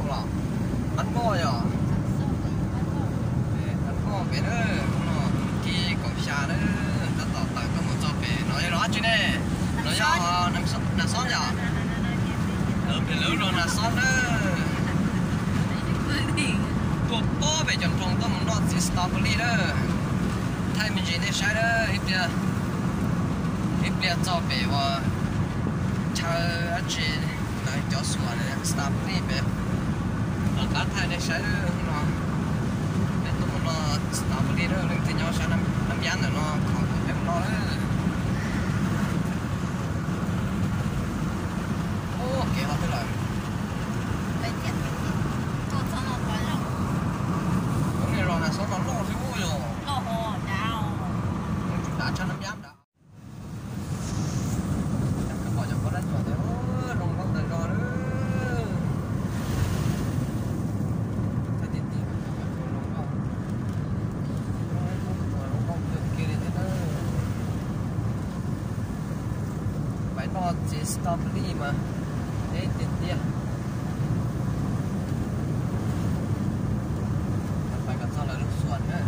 Pab Npoj yog, Pab Npoj pem na, no kwv tij kaum xya na, tab tom tawm tuaj mus txog pem no yog lub dab tsi ne? No yog Nas Xob yom? Lawv pem lawv zos Nas Xob na. Tuaj pob pem cov nroog tuaj mus noj txiv strawberry na. Thaij me ntsis nej saib na, ib pliag, ib pliag txog pem uas chaw dab tsi ntawd cov xuas strawberry pem. Tom qab thaij nej saib no, peb tuaj mus noj strawberry na, leej twg nyob sab Nab Yab ntawm no thov peb mus noj na. Kev ho twg lawm? Ov, nej zos Nas Xob no loj xwb yog. Tsis dav tshaj Nab Yab nrad. Koj pom cov pob dab tsi ntawd, zoo nkauj tag zog. Thaij tiag tiag, zoo nkauj, zoo nkauj kawg kiag li thiab na. Pais noj txiv strawberry mas deb tiag tiag. Pais kom txog lawv lub xuas na.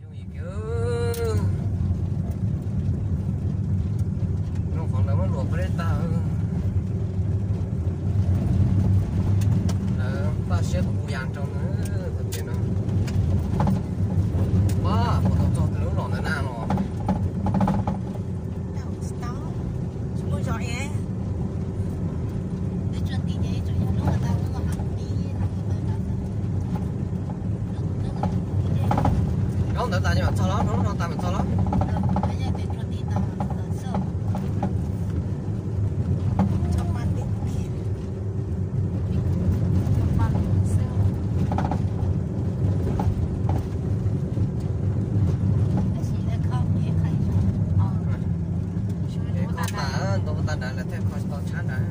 Yooj yim kiag. Nyob qhov ntawd muab luas peb tag. Lawv npaj siab tus mus yas rau na, txog pem no. Pab, puas tau txog lub los ntawd na los? Lub ntawd tas ces mam txog los, lub no tas mam txog los. Ntaus tas nrad lawm thiaj kho tau tshab nrad.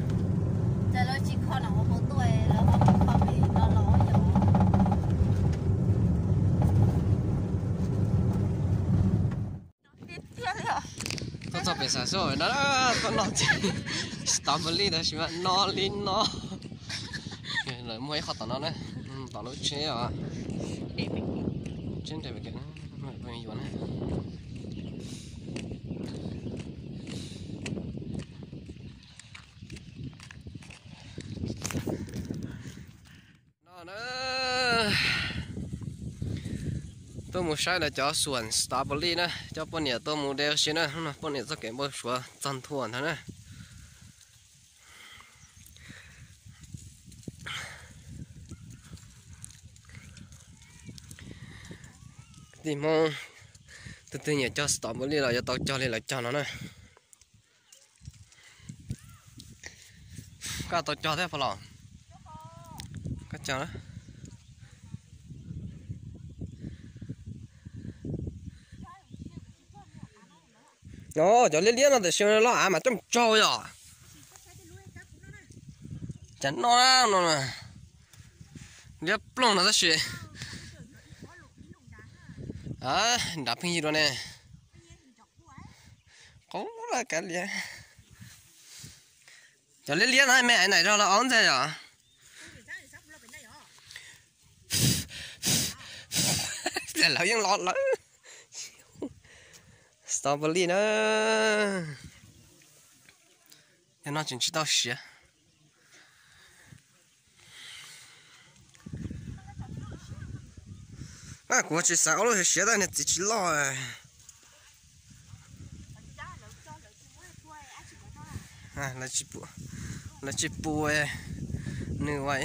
Tuaj txog pem xav xub no, tuaj noj strawberry tab sis mas no li no. Lawv muaj ib qho tom no na, tom lub tsheb os. Tsheb nres yuav na. No na, tuaj mus saib lawv cov xuas strawberry na, coj poj niam tuaj mus de ua si na, poj niam txoj kev npau suav txog nthua ntag na. Kwv tij Hmoob tus twg nyiam cog strawberry los yuav tau cog li lawv cog no na. Koj tau cog thiab puas los? Koj cog na. No cov liab liab no tiam sis loj av mas coj mus tsau yom. Cas no no liab ploog no tab sis nrad pheej yig dua ne. Qub la kav liam. Cov liab liab no me aiv naim zog los ob ntxeg yom. Lawv yeej los lawm. Strawberry na. Yog no tseem tsis tau siav. Kuv tsis xav ua lub siav siav tab niag txiv tsis loj. Lawv tsis pub nws ua.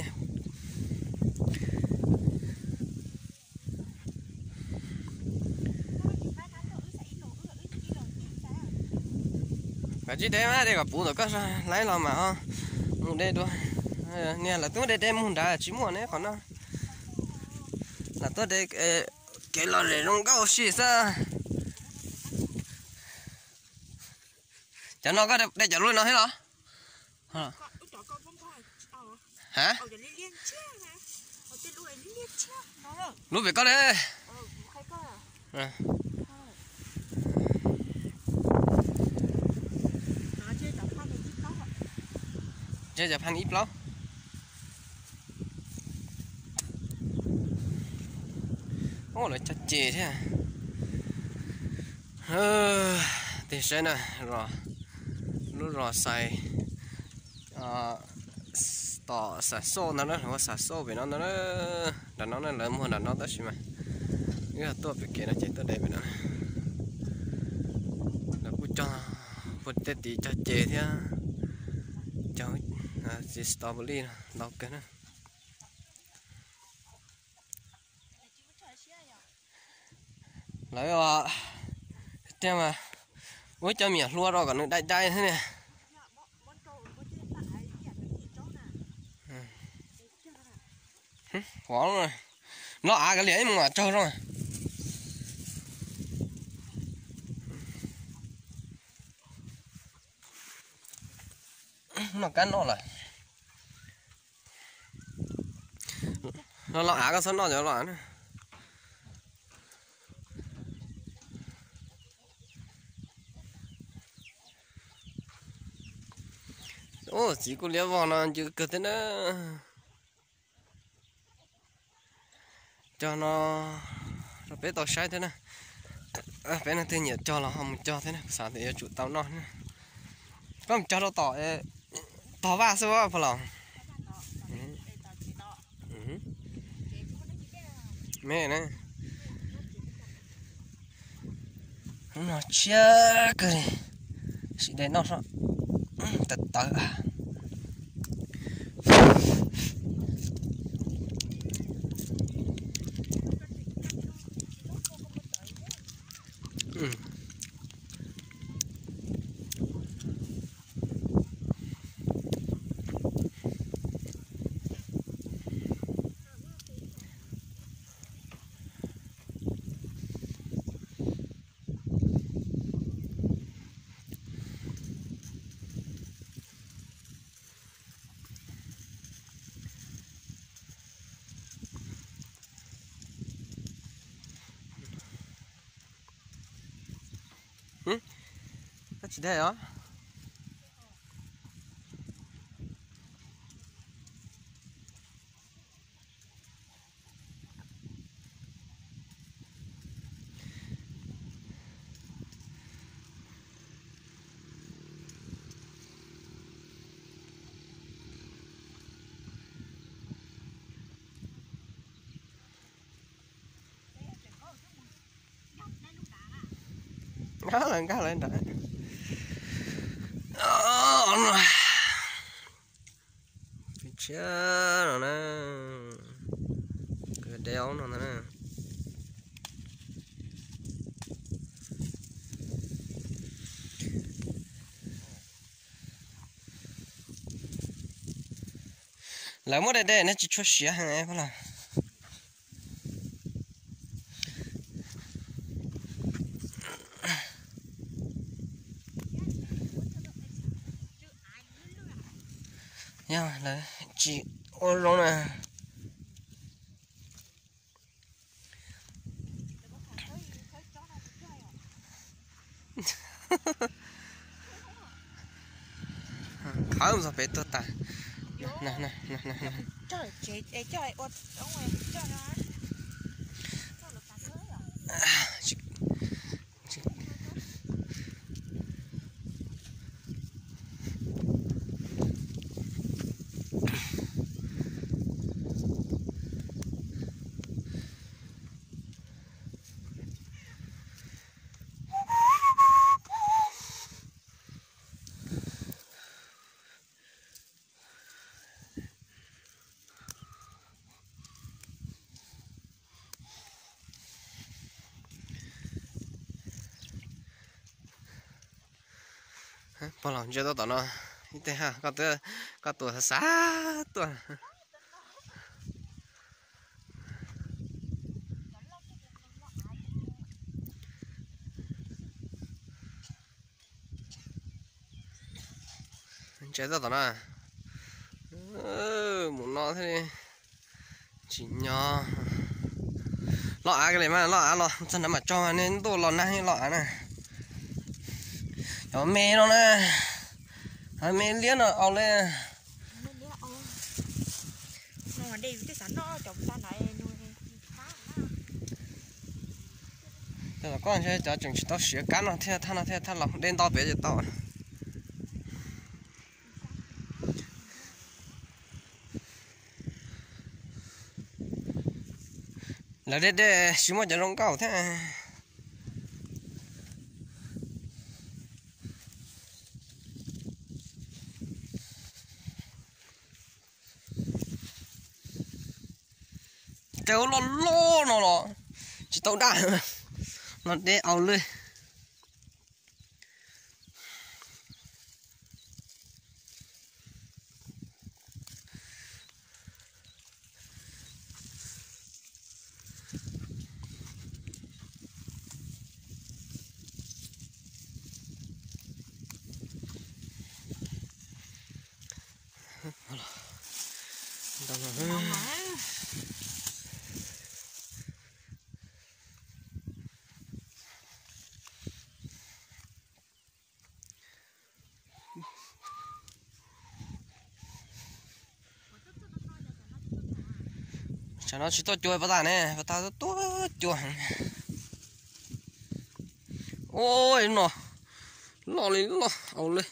Koj tsis de mas de kom puv ntawm koj laib los mas ho mus de dua. Niag lawv twb de de mus nrad tsis muaj ne qhov no. Lawv tuaj de kev lom zem zoo nkauj si xwb. Cov no koj de cov lub no thiab los? Ha? Lub pem koj de. Cov phaj ib plaub. Lawv cog ces thiab. Tig saib na, lub zos Xais, tom Xais Xauj ntag na, ua Xais Xauj pem no ntag na. Nram no na, lawv muag nram no tab sis mas wb tuaj pem kev no ces tuaj de pem no. Lawv kuj cog puag tej tid cog ces thiab, cog txiv strawberry ntau kawg na. Lawv tiag mas ua cov me nyuam hlua rau kom nws dai dai xwb ne. Los av kav liam ib mus tsaug zoo. Noj kab noj lawm. Los los av koj txhob noj cov los av na. Txiv kuj liab vog no ncw kawg thiab na. Cog no rau peb tau saib thiab na. Peb leej twg nyiam cog los ho mus cog thiab na, xav tias yuav tsum tau noj thiab. Koj mus cog rau tom tog vaj xwb pog laus. Me na. Hnub no tshiab kawg li, sim de noj soj tawv tawv. Koj tsis de os? Nkag lawv nrad. Tshiab no na, de aub no ntag na. Lawv muab de de no tsis tshua siav heev pog laus. Yog lawv tsis ua zoo na. Khawb mus txog pem tuag tas. Pog los ntsia tuaj tom no, ib teg ha, koj tuaj xav xav tuaj. Ntsia tuaj tom no, mus no thiaj li tsim nyog. Loj av li mas, loj av los txog na mam tso, nej ntuj los nag loj av na. Cov me no na, me liab no au li. Cov koj ntshe cov tseem tsis tau siav kab no thiaj thaj no thiaj thaj los dej nto pem ces tau. Lawv dej dej tsis muaj cov zoo nkauj thiab. Cov loj loj no los tsis tau daj, los deb au li. Tsam no tsis tuaj cua pas tas ne, pas tas tuaj cua. Ua no loj li loj au li.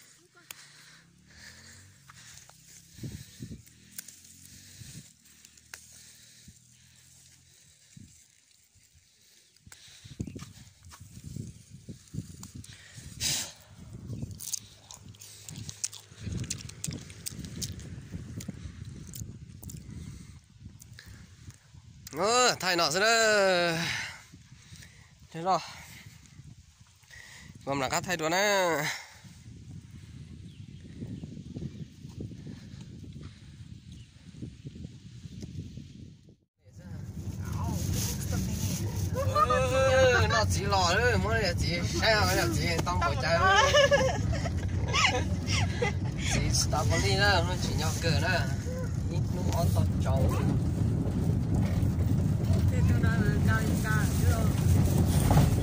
Thaij no xwb na. Los, mam rov qab thaij dua na. Noj txiv los, muab yawm txiv saib, yawm txiv tau npaum cas. Txiv tsis tau pov li na, tsim nyog kawg na. Ib hnub ob tog tsaus.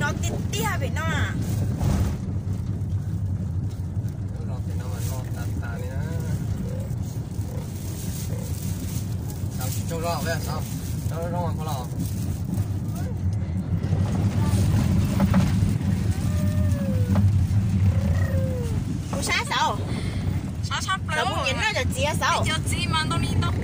No tiag tiag pem no. Lub no pem no mas no tas tas li na. Xav tsis tsaug zog, xav zoo zoo kho los. Kuv sab xav. Sab tshaj plaws. Kuv nyiam noj cov txiv xav. Cov txiv mas ntau li ntau.